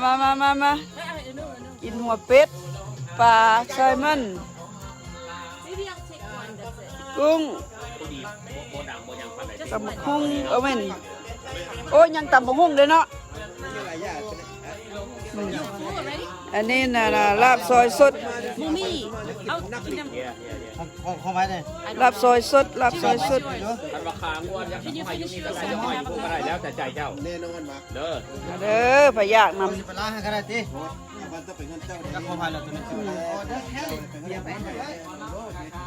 ມາ ມາ ມາ ມາ ກິນຫົວເປັດ ປາ ແຊລມອນ ກຸ້ງ ຕຳບັກຫຸ່ງ ເອີ ແມ່ນ ໂອ້ ຍັງຕຳບັກຫຸ່ງເດ້ເນາະ. ອັນນີ້ນະ ລາບຊອຍສົດ ບໍ່ມີ ເອົາກິນນຳ ຂອງ ຂອງໃຜນີ້ ລາບຊອຍສົດ ລາບຊອຍສົດ. ຄັນວ່າຂາງົວຢາກໃຫ້ຢູ່ນີ້ກໍໄດ້ ແລ້ວແຕ່ໃຈເຈົ້າ ແນ່ນອນວ່າ ເດີ ມາເດີ ໃຜຢາກນຳ ປາຮ້າໃຫ້ກໍໄດ້ຕິ ຂອງໃຜລະຕົວນີ້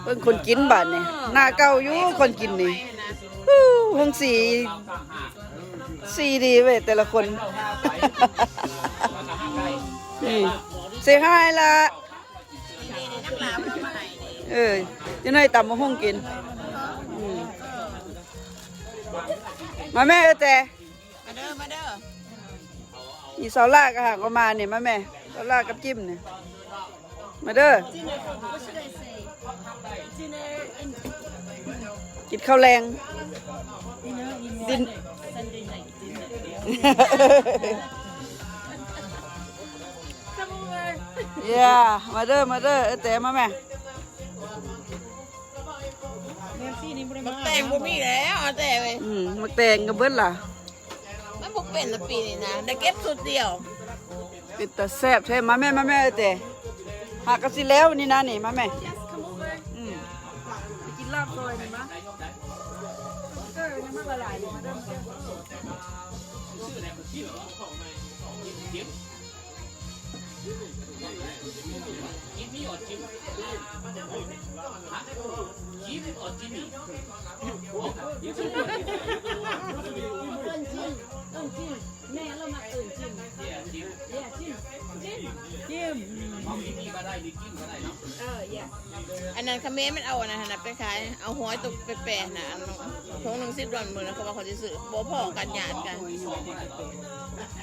ເບິ່ງຄົນກິນບາດນີ້ ໜ້າເກົ່າຢູ່ຄົນກິນນີ້ ຫູ ທັງສີ ສີດີເວີຍແຕ່ລະຄົນ ນີ້ ເຊຮາຍລະ ເອີ ຈັ່ງໃດຕຳບັກຫຸ່ງກິນ ອືມ ມາແມ່ເອີແຕ ມາເດີ ມາເດີ ອີສາວຫຼ້າກໍຫາກໍມານີ້ ມາແມ່ ສາວຫຼ້າກັບຈິ້ມນີ້ ມາເດີ Dinner food. What should I say? Dinner in ກິນເຂົ້າແລງ Dinner in ດິນ Sunday. Sunday night dinner. Come over. Yeah ມາເດີ ມາເດີ ເອີແຕມາແມ່ ແນນຊີນີ້ບໍ່ໄດ້ມາ ໝາກແຕງບໍ່ມີແລ້ວ ເອົາແຕ່ເວີຍ ອືມ ໝາກແຕງກໍເບິດລະ ມັນບໍ່ເປັນລະປີນີ້ນະ ໄດ້ເກັບຊຸດດຽວ ເປັນຕາແຊບແທ້ ມາແມ່ ມາແມ່ເອີແຕ ຫາກະຊິແລ້ວນີ້ນະນີ້ ມາແມ່ ອືມ ໄປກິນລາບຊອຍນີ້ມາ ເກີຍັງມາຫຼາຍໆ ມາເດີ ມາເດີ. Jimmy or Jim? Huh? Jim or Jimmy? ເອີ້ນຈິ້ມ ເອີ້ນຈິ້ມ ແມ່ລາວມັກເອີ້ນຈິ້ມ Yeah, Jim. Jim. Jim. ເອີ yeah. ອັນນັ້ນຂະເໝນມັນເອົາອັນນັ້ນຫັ້ນນະໄປຂາຍ ເອົາຫອຍໂຕແປໆຫັ້ນນະ ອັນ ຖົງໜຶ່ງສິບດອນ ມື້ນັ້ນເຂົາວ່າເຂົາຊິຊື້ ບໍ່ພໍກັນ ຍາດກັນ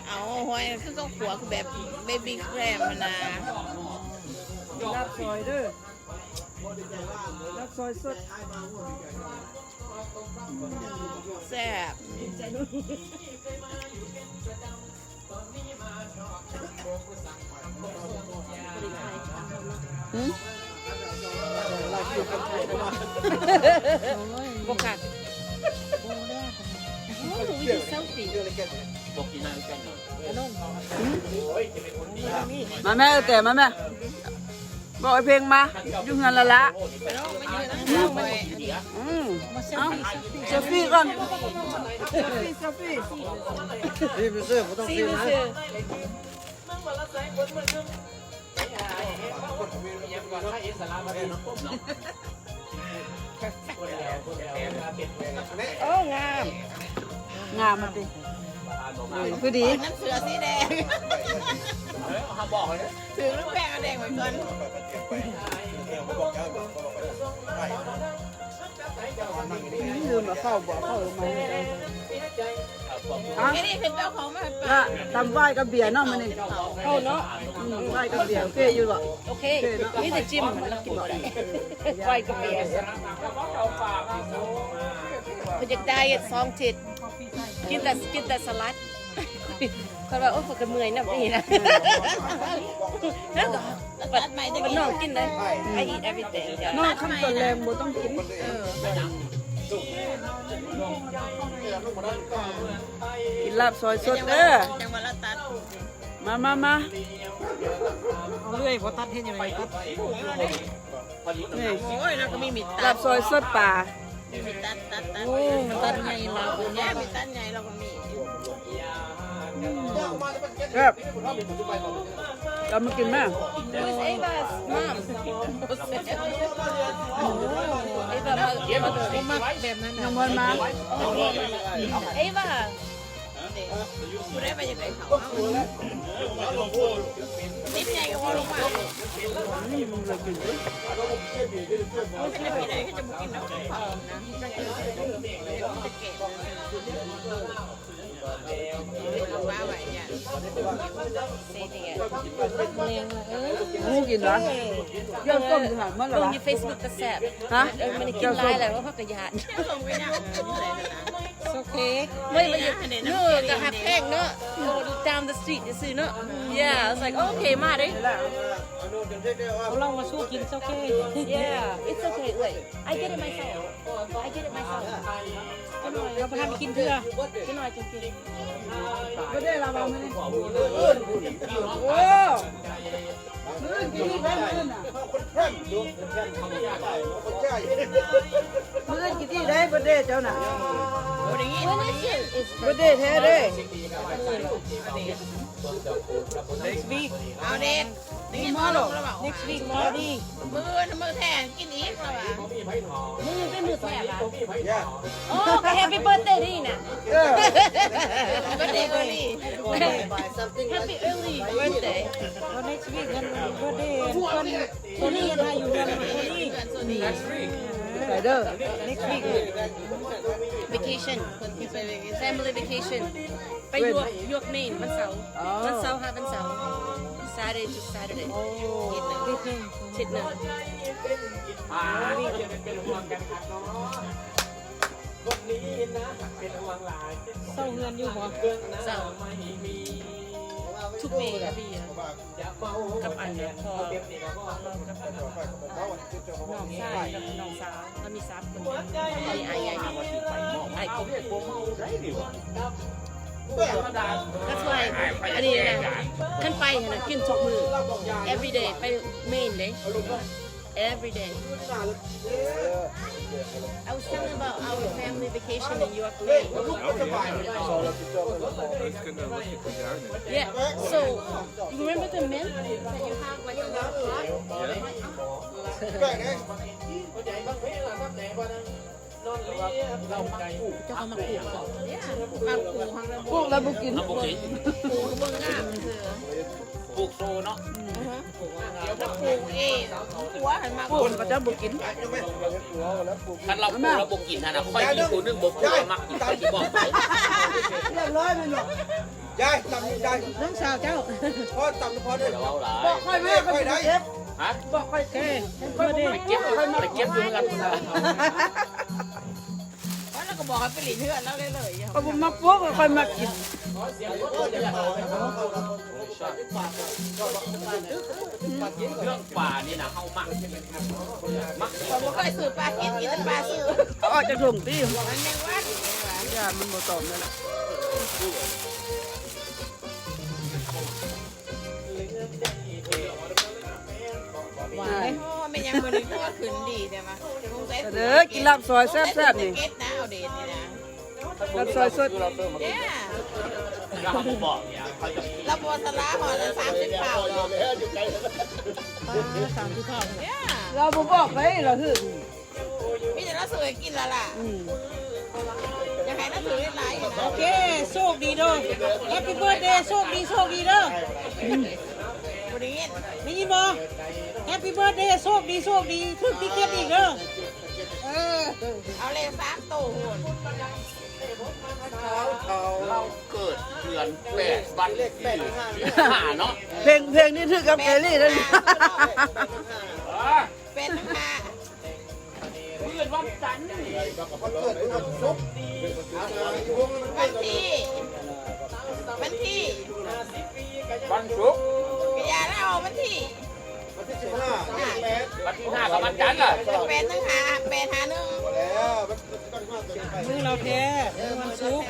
ເອົາຫອຍຄືເຂົາຂົ້ວ ຄືແບບ baby crab ຫັ້ນນະ ລາບຊອຍເດີ ລາບຊອຍສົດ ແຊບ. ຫືມ ບໍ່ຄັກ ມາແມ່ເອີແຕ ມາແມ່ ບອກໄອ້ເພັງມາ ຢູ່ເຮືອນລະລະ ອືມ ເອົ້າ ເຊລຟີກ່ອນ ເຊລຟີ ເຊລຟີ ໂອ້ ງາມ ງາມມາຕິ ພໍດີ ນັ້ນເສືອສີແດງ ເອີ ເຮົາບອກເລີຍ ຖືກແປ້ງເອົາແດງໄວ້ກ່ອນ ລືມເອົາເຂົ້າ ບໍ່ເອົາເຂົ້າມາ ອັນນີ້ຄືເຈົ້າຂອງມາໃຫ້ປ້າ ຕຳວາຍກັບເບຍເນາະ ມື້ນີ້ ເຂົ້າເນາະ ອືມ ວາຍກັບເບຍ ໂອເຄຢູ່ບໍ່ ໂອເຄ ໂອເຄເນາະ ມີແຕ່ຈິ້ມ ມັນກິນບໍ່ໄດ້ ວາຍກັບເບຍ ເພິ່ນຢາກໄດເອດສອງທິດ ກິນແຕ່ ກິນແຕ່ສະຫຼັດ ຂ້ອຍວ່າ ໂອ້ຍ ຂ້ອຍກໍເມື່ອຍນຳນີ້ນະ ແລ້ວກໍ ບັດ ບັດນ້ອງກິນໄດ້ I eat everything. ນ້ອງຄຳຕອນແລງບໍ່ຕ້ອງກິນ ເອີ ກິນລາບຊອຍສົດເດີ ມາ ມາ ມາ ເອົາເລື່ອຍບໍ່ຕັດ ເຮັດຫຍັງໄປຕັດ ນີ້ ໂອ້ຍ ລາວກໍມີມີດຕັດ ລາບຊອຍສົດປາ ມີມີດຕັດ ຕັດ ຕັດ ໂອ້ ມັນຕັດໃຫຍ່ລາວ ແມ່ມີດຕັດໃຫຍ່ລາວກໍມີ ແຊບ ເອົາມາກິນແມ່ Where's Ava's mom? ເອວາ ມາ ມາ ບໍ່ມັກແບບນັ້ນ ຍັງບໍ່ມາ ເອວາ ຜູ້ໃດວ່າຢາກໄດ້ເຂົ້າ ຕິບໃຫຍ່ກໍບໍ່ລົງມາ ອືມ ກິນເລີຍ ກິນເລີຍ ຜູ້ໃດກໍຈະບໍ່ກິນນຳເຂົານະ ເອົາປາໄວ້ ເສຍແດ່ ແລງລະ ເອີ ໝູກິນວະ ເລື່ອງຕົ້ມຢູ່ຫັ້ນໝົດແລ້ວວະ ເບິ່ງຢູ່ເຟສບຸກກໍແຊບ ຮະ ເອີ ມັນໄດ້ກິນຫຼາຍແລ້ວ ເຮົາກໍຢ້ານ ແຊ It's okay. ເອີຍ ເອີຍ ເອີຍ ກໍຮັກແພງເນາະ down the street ຊື່ໆເນາະ. Yeah, it's like okay ມາເດ້ ລອງມາສູ້ກິນ it's okay. Yeah, it's okay ເອື້ອຍ I get it myself. I get it myself. ຈັກໜ່ອຍ ເຮົາບໍ່ທັນໄດ້ກິນເທື່ອ ຈັກໜ່ອຍຈຶ່ງກິນ. ບໍ່ໄດ້ລະວ່າມື້ນີ້ ໂອ້ ມື້ອື່ນກິນອີກໄດ້ ມື້ອື່ນນະ ມື້ອື່ນກິນອີກໄດ້ ເບີດເດເຈົ້ານະ ເບີດເດແທ້ເດ້. Next week ເອົາເດ tomorrow next week party. ມື້ອື່ນມື້ແທ້ ກິນອີກລະວ່າ ມື້ອື່ນເປັນມື້ແທ້ລະ. ໂອ້ ກໍ Happy Birthday ດີນະ. ເອີ Birthday early. Happy early birthday. ກໍ next week ເພິ່ນ birthday ເພິ່ນ ໂຊນີ້ເຮັດໃຫ້ຢູ່ເຮືອນໂຊນີ້. ໄປເດີ next week vacation ເພິ່ນຊິໄປ family vacation. ໄປຢວກ ຢວກເມນວັນເສົາ. ອໍ ວັນເສົາຫາວັນເສົາ Saturday to Saturday. ໂອ້ ທິດໜຶ່ງ ທິດໜຶ່ງ ທິດໜຶ່ງ. ເຊົາເຮືອນຢູ່ບໍ່? ເຊົາ ທຸກປີ ທຸກປີ. ກັບອັນພໍ່ ກັບອັນນ້ອງຊາຍ ກັບນ້ອງສາວ ເຮົາມີສາມຄົນ ມີອ້າຍໃຫຍ່ ອ້າຍກົກ. That's why ອັນນີ້ນະ ຄັນໄປຫັ້ນນະ ກິນທຸກມື້ every day ໄປເມນເດ້ every day. I was telling about our family vacation in York. Yeah. So, you remember the men that you have, like, a lot of pot? Yeah. ເຈົ້າກໍມາປູກ ມາປູກ ປູກແລ້ວບໍ່ກິນ ປູກເບິ່ງງາມເທື່ອ ປູກໂຊເນາະ. ປູກເອງ ຫົວໃຫ້ມາ ປູກເຂົາເຈົ້າບໍ່ກິນ. ຄັນລາວປູກລາວບໍ່ກິນຫັ້ນນະ ຂ້ອຍມີຜູ້ໜຶ່ງບໍ່ປູກລາວມັກກິນ ຂ້ອຍຊິບອກໄປ. ຮຽບຮ້ອຍແມ່ນບໍ່? ຍາຍ ຕຳນີ້ຍາຍ ນ້ອງສາວເຈົ້າ ພໍ່ຕຳ ພໍ່ເດີ ຢ່າເວົ້າຫຼາຍ ບອກຂ້ອຍແມ່ ຂ້ອຍໄດ້ ຮະ ບອກຂ້ອຍ ເອີ ຂ້ອຍບໍ່ໄດ້ ໄປເກັບ ໄປເກັບຢູ່ເຮືອນພຸ້ນນະ. ແລ້ວກໍບອກໃຫ້ໄປຫຼິ້ນເຮືອນລາວເລີຍ ຂ້ອຍບໍ່ມັກປູກ ຂ້ອຍມັກກິນ. ເລື່ອງປານີ້ນະ ເຮົາມັກ ມັກ ຂ້ອຍບໍ່ເຄີຍຊື້ປາກິນ ກິນແຕ່ປາຊື່. ເອົາອອກຈາກຖົງຕິ ມັນຍັງວັດ ຢ້ານມັນບໍ່ຕອມນັ້ນ. ວ້າຍ ໂອ້ ແມ່ນຫຍັງມື້ນີ້ຫົວຂຶ້ນດີແທ້ວະ? ເດີ ກິນລາບຊອຍແຊບໆນີ້ ເກັດນະ ເອົາເດດນີ້ນະ. ລາບຊອຍສົດ ເຢ້ ລາວບໍ່ສະຫຼາະ ຮອດສາມສິບເກົ້າດອກ ປາ ສາມສິບເກົ້າ ເຢ້ ລາວບໍ່ບອກໃຜລາວຖືກ. ມີແຕ່ລາວຊື້ໃຫ້ກິນລະລະ ອືມ ຢາກໃຫ້ລາວຖືກຫຼາຍໆຢູ່ນະ. ໂອເຄ ໂຊກດີເດີ Happy birthday ໂຊກດີ ໂຊກດີເດີ. ບໍ່ໄດ້ຍິນ ໄດ້ຍິນບໍ່? Happy birthday ໂຊກດີ ໂຊກດີ ຖືກຕິກເກັດອີກເດີ. ເອີ ເອົາເລກສາມໂຕພຸ້ນ. ລາວເກີດເດືອນແປດ ວັນທີສິບຫ້າເນາະ. ເພງ ເພງນີ້ຖືກກັບແກລີ້ເດ້. ເອີ ເປັນຫ້າ ມື້ວັນຈັນ ວັນທີ ວັນທີ ວັນສຸກ ກະຢ່າລະ ເອົາວັນທີ ວັນທີສິບຫ້າ ວັນທີຫ້າ ກະວັນຈັນລະ. ແປດ ໜຶ່ງ ຫ້າ ແປດ ຫ້າ ໜຶ່ງ ພໍແລ້ວ. ມື້ລາວແທ້ ມື້ວັນສຸກ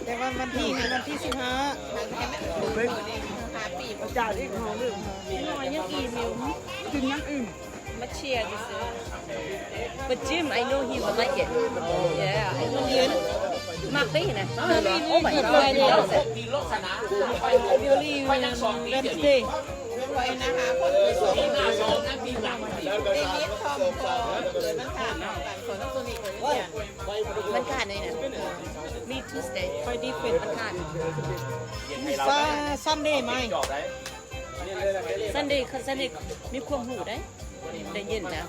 ແຕ່ວ່າວັນທີ ວັນທີສິບຫ້າ ໃຫ້ມັນຖືກ ຫ້າປີ ອາຈານອີກຫ້ອງໜຶ່ງ ນ້ອຍຍັງອີ່ມຢູ່ ກິນຍັງອີ່ມ. But Jim, I know he would like it. Yeah, I know he would. ມັກເດ້ນະ. Oh my god, he loves it. Really, Wednesday. ຂ້ອຍນະຫາຄົນຄືສົງ ເດວິດ ທອມ ພໍ ເກີດວັນຄານ ກັນ ຂອງໂຕນີ້ ວັນຄານນີ້ນະ. Me Tuesday. ຂ້ອຍດີເປັນວັນຄານ. Sa-, Sunday ໄໝ? Sunday ຄື Sunday ມີຄວາມຮູ້ໄດ໋. ໄດ້ຍິນນະ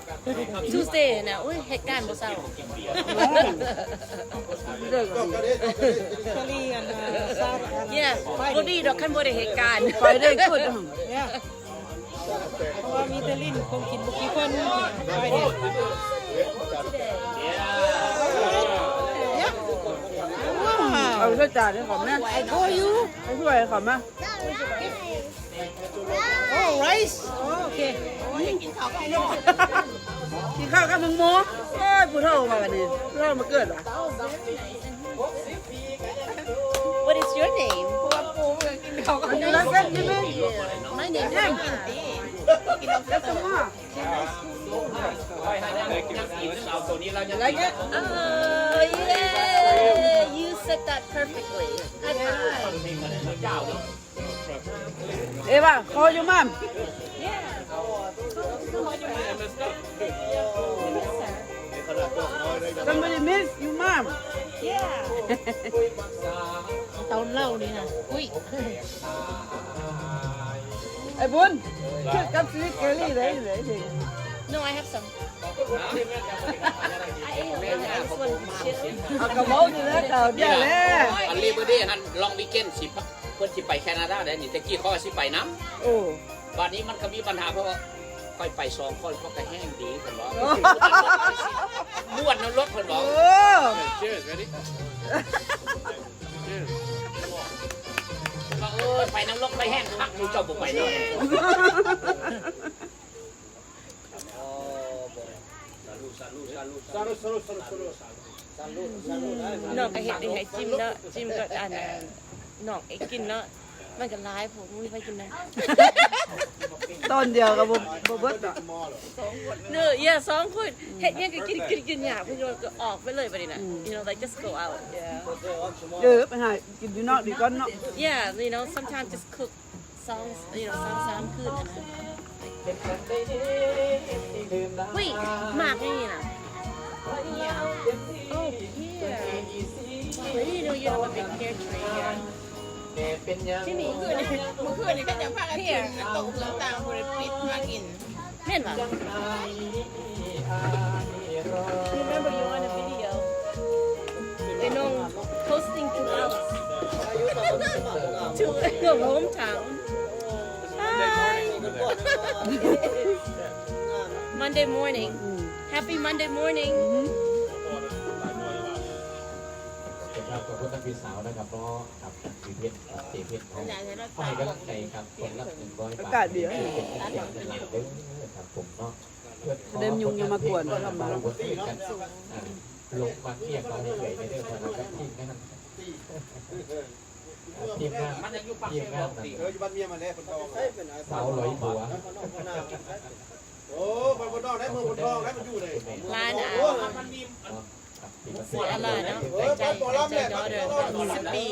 Tuesday ນະ ໂອ້ຍ ເຮັດການບໍ່ເຊົາ. Kelly and, uh, Sarah and Yeah, Friday. ບໍ່ດີດອກ ຄັນບໍ່ໄດ້ເຮັດການ. Friday good. Yeah. ເພາະວ່າມີແຕ່ຫຼິ້ນ ຄົງກິນບໍ່ກີ່ຄົນ Friday. Yeah. ເຈົ້າຈານໃຫ້ເຂົາແມ່ I call you ໃຫ້ຊ່ວຍເຂົາມາ. Oh, rice. ໂອເຄ ກິນເຂົ້າກັບໝາກໂມ ກິນເຂົ້າກັບໝາກໂມ. ໂອ້ຍ ຜູ້ເຖົ້າວ່າບັດນີ້ ຜູ້ເຖົ້າມາເກີດວ່າ. What is your name? ເພາະວ່າປູເພິ່ນກິນເຂົ້າກັບ You like that, Jimmy? My name is Auntie. That's the one. Like it? Oh, yeah. You said that perfectly. High five. Eva, call your mom. Yeah. Somebody miss your mom. Yeah. ຕອນເລົ່ານີ້ນະ ອຸ້ຍ ໄອ້ບຸນ ຄືກັບຊີວິດເກົາຫຼີເລີຍ. No, I have some. I ate a lot. I just wanted to chill. ເອົາກະເວົ້າຢູ່ແລ້ວ ເຂົາເດຍແຫຼະ ອັນ Labor Day ຫັ້ນ long weekend ຊິ ເພິ່ນຊິໄປແຄນາດາໄດ໋ນີ້ ແຕ່ກີ້ຂ້ອຍວ່າຊິໄປນຳ. ໂອ້ ບາດນີ້ມັນກໍມີບັນຫາ ເພາະວ່າຂ້ອຍໄປສອງຄົນ ຂ້ອຍກໍແຮງດີ ເພິ່ນບອກ ມ່ວນນຳລົດ ເພິ່ນບອກ. Cheers, ready? Cheers. ວ່າ ເອີ ໄປນຳລົດ ໄປແຮງຄັກຢູ່ ເຈົ້າບໍ່ໄປນຳ. Salud, salud, salud, salud. ນ້ອງກໍເຮັດໃຫ້ຈິມເນາະ ຈິມກໍອັນ ນ້ອງເອກກິນເນາະ ມັນກໍຫຼາຍໂພດ ບໍ່ມີໃຜກິນນຳ. ຕອນດຽວກໍບໍ່ ບໍ່ເບິດດອກ. No, yeah ສອງຄົນ ເຮັດຫຍັງກໍກິນ ກິນ ກິນ ຢາກ ເພິ່ນກໍອອກໄປເລີຍບັດນີ້ນະ. You know, like, just go out. Yeah. ເອີ ໄປຫາກິນຢູ່ນອກດີກ່ອນເນາະ. Yeah, you know, sometimes just cook ສອງ you know ສອງສາມຄືນຫັ້ນນະ. ອຸ້ຍ ໝາກຫຍັງນີ້ນະ? Oh, pear. I didn't know you have a big pear tree here. ທີ່ນີ້ ມື້ຄືນນີ້ ມື້ຄືນນີ້ ເຂົາເຈົ້າພາກັນຂຶ້ນໂຕະເຮືອຕ່າງ ບໍ່ໄດ້ປິດມາກິນ. ແມ່ນບໍ່? Remember you on a video. ໄອ້ນ້ອງ posting to Laos to your hometown. Hi. Monday morning. Happy Monday morning. ຂອບຄຸນທ່ານພີ່ສາວນະຄັບເນາະ ຄັບ ເຈເພັດ ເຈເພັດ ເຮົາໃຫ້ກຳລັງໃຈກັບຄົນລະໜຶ່ງຮ້ອຍບາດ ອາກາດດີ ເປັນກຳລັງໃຈເດີຄັບຜົມເນາະ. ເດີມຍຸງຢ່າມາກວນ ລົງມາວຽກເຮົາໃຫ້ເອື້ອຍແດ່ເດີ ເພາະວ່າກັບທີມງານ ທີມງານ ທີມງານ ເອີ ຢູ່ບ້ານເມຍມາແລ້ວ ເພິ່ນກໍສາວລອຍຫົວ. ໂອ້ ເມືອງໂພນທອງໄດ້ ເມືອງໂພນທອງໄດ້ ມັນຢູ່ໃນ ລານອາ ເອີ ມັນມີ ເນາະ ເສຍລະເນາະ ໃຈ ໃຈ daughter ສິບປີ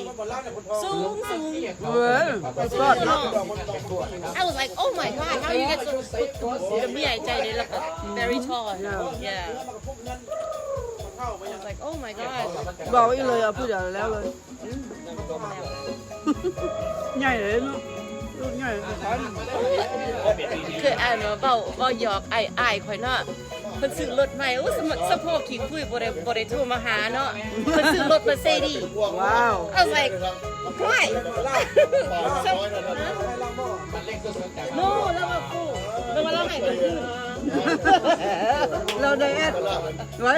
ສູງ ສູງ ເອີ ສຸດຍອດເນາະ. I was like, "Oh my god, how you get so," ກໍມີໃຈເດ້ ແລ້ວກໍ very tall. Yeah. I was like, "Oh my god." ເວົ້າອີກເລີຍ ເອົາຜູ້ດຽວແລ້ວເລີຍ. ໃຫຍ່ເລີຍເນາະ ລູກໃຫຍ່ ຄືອ່ານວ່າເວົ້າ ເວົ້າຫຍອກອ້າຍ ອ້າຍຂ້ອຍເນາະ ເພິ່ນຊື້ລົດໃໝ່ ໂອ້ ສະ ສະໂພກຂີ້ຄຸຍ ບໍ່ໄດ້ ບໍ່ໄດ້ໂທມາຫາເນາະ ເພິ່ນຊື້ລົດ Mercedes. Wow. I was like, "Why?" No, ລາວວ່າ "Fool." ລາວວ່າລາວໃຫ້ເພິ່ນຄືນ ລາວໄດແອັດໄວ້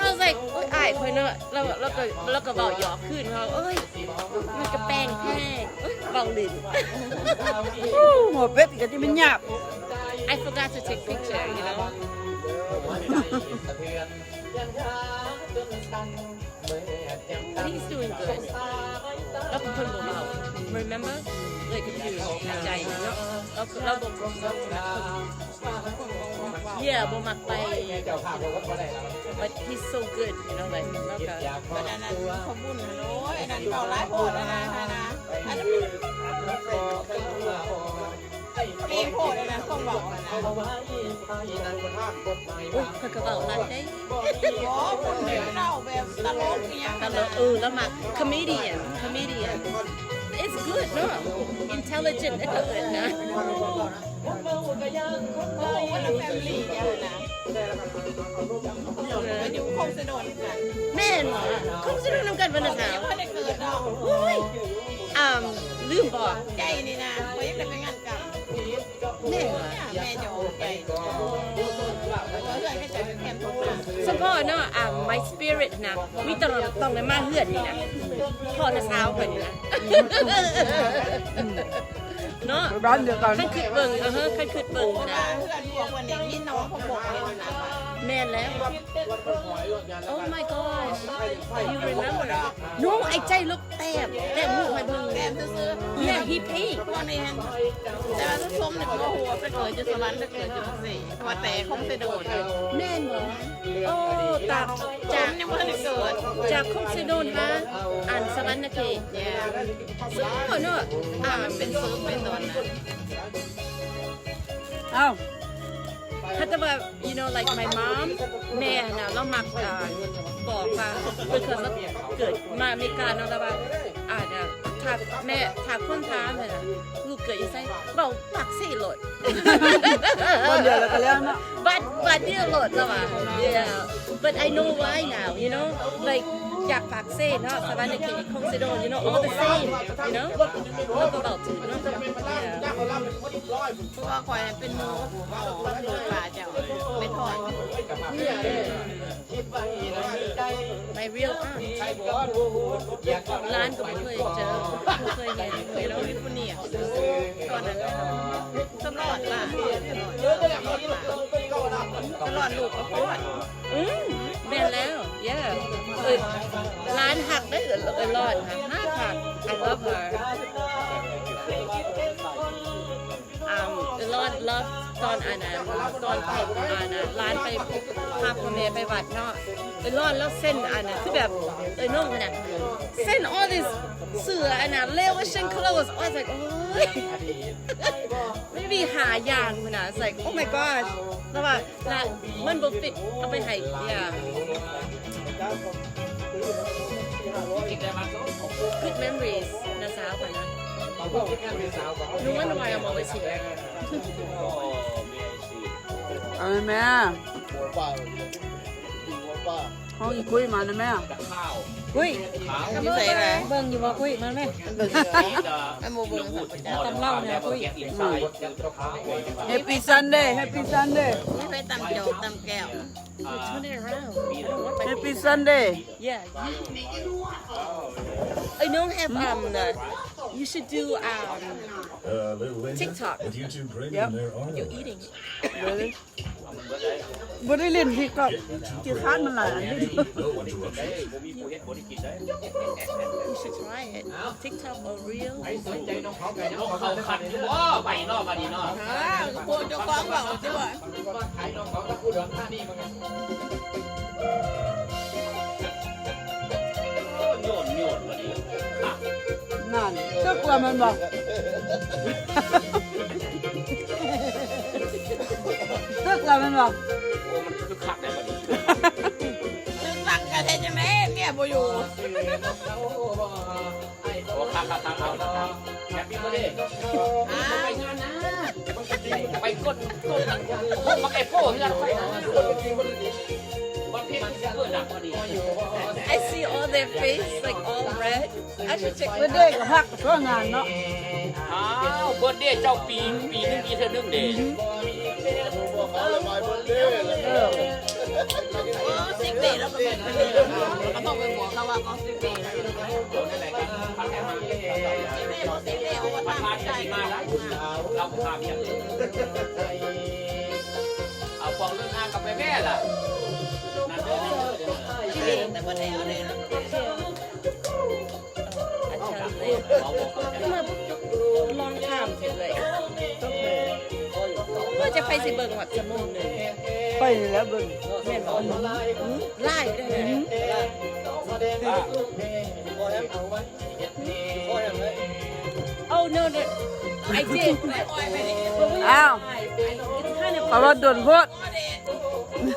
I was like, ໂອ້ຍ ອ້າຍຂ້ອຍເນາະ ລາວ ລາວກໍ ລາວກໍເວົ້າຫຍອກຄືນເຮົາ ໂອ້ຍ ມັນກໍແປງແທ້ ໂອ້ຍ ເວົ້າຫຼິ້ນ. ໂອ້ ຫົວເປັດກໍຊິແມ່ນຫຍາບ. I forgot to take picture, you know. But he's doing good. ລາວເປັນຄົນບໍ່ເວົ້າ remember? ເອື້ອຍກໍຄືໃຈເນາະ ລາວ ລາວບໍ່ Yeah ບໍ່ມັກໄປ but he's so good, you know, like ລາວກໍ ອັນນັ້ນ ຂະບຸນ ໂອ້ຍ ອັນນັ້ນເວົ້າຫຼາຍໂພດ ອັນນັ້ນນະ ອັນນັ້ນ ເກມໂພດອັນນັ້ນ ຄວາມເວົ້າອັນນັ້ນ ໂອ້ຍ ເພິ່ນກໍເວົ້າຫຼາຍເດ້. ໂອ້ ເພິ່ນເວົ້າແບບຕະຫຼົກອີ່ຫຍັງ ຕະຫຼົກ ເອີ ລາວມັກ comedian, comedian. It's good ເນາະ intelligent ເອີ ນະ ໂອ້ family ຫຍັງນະ ໄປຢູ່ຄົງສະດົນກັນ ແມ່ນ ຄົງສະດົນນຳກັນ ວັນນະ ບໍ່ໄດ້ເກີດດອກ ໂອ້ຍ ອ່າ ລືມບໍ່ ໃຫຍ່ນີ້ນະ ຂ້ອຍຍັງໄດ້ໄປງານກຳ. ແມ່ນ ແມ່ຈະອອກໄປ ເພາະວ່າເຮືອນເຂົາເຈົ້າແຄມທົ່ງນາ ສະເພາະເນາະ ອ່າ My Spirit ນະ ມີຕະຫຼອດ ຕ້ອງໄດ້ມາເຮືອນນີ້ນະ ເພາະນ້າສາວຂ້ອຍນີ້ນະ ເນາະ ບ້ານດຽວກັນ ຄັນຄິດເບິ່ງ ເອີ ຄັນຄິດເບິ່ງນະ ເຮືອນພວກເພິ່ນນີ້ມີນ້ອງພວກເພິ່ນນະ ແມ່ນແລ້ວ Oh my gosh, you remember? No, I just look ແຕ້ມ ແຕ້ມຮູບໃຫ້ເບິ່ງ ແຕ້ມຊື່ໆ Yeah, he paid. ພວກນີ້ຫັ້ນ ແຕ່ວ່າຊົມນີ້ບໍ່ຮູ້ວ່າໄປເກີດຢູ່ສະຫວັນ ໄປເກີດຢູ່ເຂດ ເພາະວ່າແຕ່ຄົງເຊໂດນ ແມ່ນບໍ່? ໂອ້ ຕາກ ຈາກ ຍັງບໍ່ທັນໄດ້ເກີດ ຈາກຄົງເຊໂດນຫາອັນສະຫວັນນະເຂດ Yeah. ເນາະ ອ່າ ມັນເປັນເສີມໄປຕອນນັ້ນ ເອົ້າ ຖ້າແຕ່ວ່າ you know, like my mom ແມ່ຫັ້ນນະ ລາວມັກ ອ່າ ບອກວ່າ because ລາວເກີດມາອາເມລິກາເນາະ ແຕ່ວ່າ ອ່າ ຖ້າແມ່ ຖ້າຄົນຖາມຫັ້ນນະ ລູກເກີດຢູ່ໃສ ເວົ້າປາກເຊໂລດ ບ່ອນດຽວແລ້ວກໍແລ້ວເນາະ ບາດ ບາດດຽວໂລດລາວວ່າ Yeah, but I know why now, you know, like ຈາກປາກເຊເນາະ ສະຫວັນນະເຂດ ຄົງເຊໂດນ you know, all the same, you know, ເຮົາກໍເວົ້າຖືກເນາະ Yeah. ເພາະວ່າຂ້ອຍເປັນໝູ່ກັບເຂົາ ເຂົາກໍເປັນປາເຈົ້າ ໄປທອດ My real aunt ຫຼານກໍບໍ່ເຄີຍເຈີ ບໍ່ເຄີຍເຫັນ California ຕອນນັ້ນຕະຫຼອດຫຼານ ຕະຫຼອດລູກກໍໂພດ ອືມ ແມ່ນແລ້ວ Yeah. ເອີຍ ຫຼານຮັກເດ້ ເອີຍ ຫຼານຮັກ I love her. ອ່າ ເອີຍ ລອດ ລອດຕອນອັນນັ້ນ ຕອນອັນນັ້ນ ຫຼານໄປພາພໍ່ແມ່ໄປວັດເນາະ ເອີຍ ລອດ ລາວເຊັນອັນນັ້ນ ຄືແບບ ເອີຍ ນ້ອງຫັ້ນນະ ເຊັນ all this ເສື້ອອັນນັ້ນ Lewis and clothes. I was like, ໂອ້ຍ maybe ຫ້າຢ່າງພຸ້ນນະ It's like, oh my gosh ລາວວ່າ ລະມັນບໍ່ຟິດ ເອົາໄປໃຫ້ Yeah. Good memories ນ້າສາວຂ້ອຍນະ No wonder why I'm always here. ເອົາແມ່ ຫ້ອງອີ່ກຸ້ຍມານະແມ່ ກຸ້ຍ ຢູ່ໃສລະ ເບິ່ງຢູ່ບໍ່ກຸ້ຍ ມາແມ່ ມັນບໍ່ເບິ່ງ ຕຳເລົ່າແມ່ກຸ້ຍ Happy Sunday, Happy Sunday. ມີໄປຕຳຈອກຕຳແກ້ວ Turn it around. I don't want my Happy Sunday. Yeah, you. I don't have, um, the, you should do, um, TikTok. Yep. You're eating it. Really? ບໍ່ໄດ້ຫຼິ້ນ TikTok ຂີ້ຄ້ານມັນຫຼາຍອັນນີ້. You should try it. TikTok or reel. ນ້ອງເຂົາຂັດຢູ່ບໍ່ ໄປເນາະ ບາດນີ້ເນາະ ອ່າ ພວກເຈົ້າຂອງເວົ້າຊິບໍ່ ໂຍນໂຍນ ບາດນີ້ ນັ້ນ ຕຶກລະແມ່ນບໍ່ ຕຶກລະແມ່ນບໍ່ ໂອ້ ມັນຄຶກຄັກແດ່ ບາດນີ້ ຕຶກຄັກກະເຮັດຈັ່ງໃດ ເມຍບໍ່ຢູ່. ໂອ້ ຄັກໆໆ ເອົາ Happy birthday ໄປງານນະ ໄປກົດ ກົດ ກົດບັກແອບໂປ້ເຮືອນຂ້ອຍນະ ວັນເພັນຊິເກີດດັງພໍດີ. I see all their face, like, all red. I should check. ເບີດເດກໍຮັກ ກໍງານເນາະ. ອ້າວ ເບີດເດເຈົ້າປີ ປີໜຶ່ງມີເທື່ອໜຶ່ງເດ້. ເອີ Gossip Day ລາວກໍມີ ລາວກໍຕ້ອງໄປບອກລາວວ່າ Gossip Day ລາວ Gossip Day ໂອເວີທາມໃສ່ ລາວພາມຫຍັງ ເອົາຂອງເລື່ອງງານກັບໄປແມ່ລະ ນັ້ນເດີ ແຕ່ບໍ່ໄດ້ເອົາເລີຍເນາະ. ອາຈານເລີຍ ມາລອງຖາມຊິເລີຍ ວ່າຈະໄປຊິເບິ່ງຮອດຊົ່ວໂມງໜຶ່ງ ຂ້ອຍນີ້ແຫຼະເບິ່ງ ແມ່ນບໍ່? ຫຼາຍເດ້. Oh no, no, I did. ອ້າວ ເອົາລະດົນໂພດ.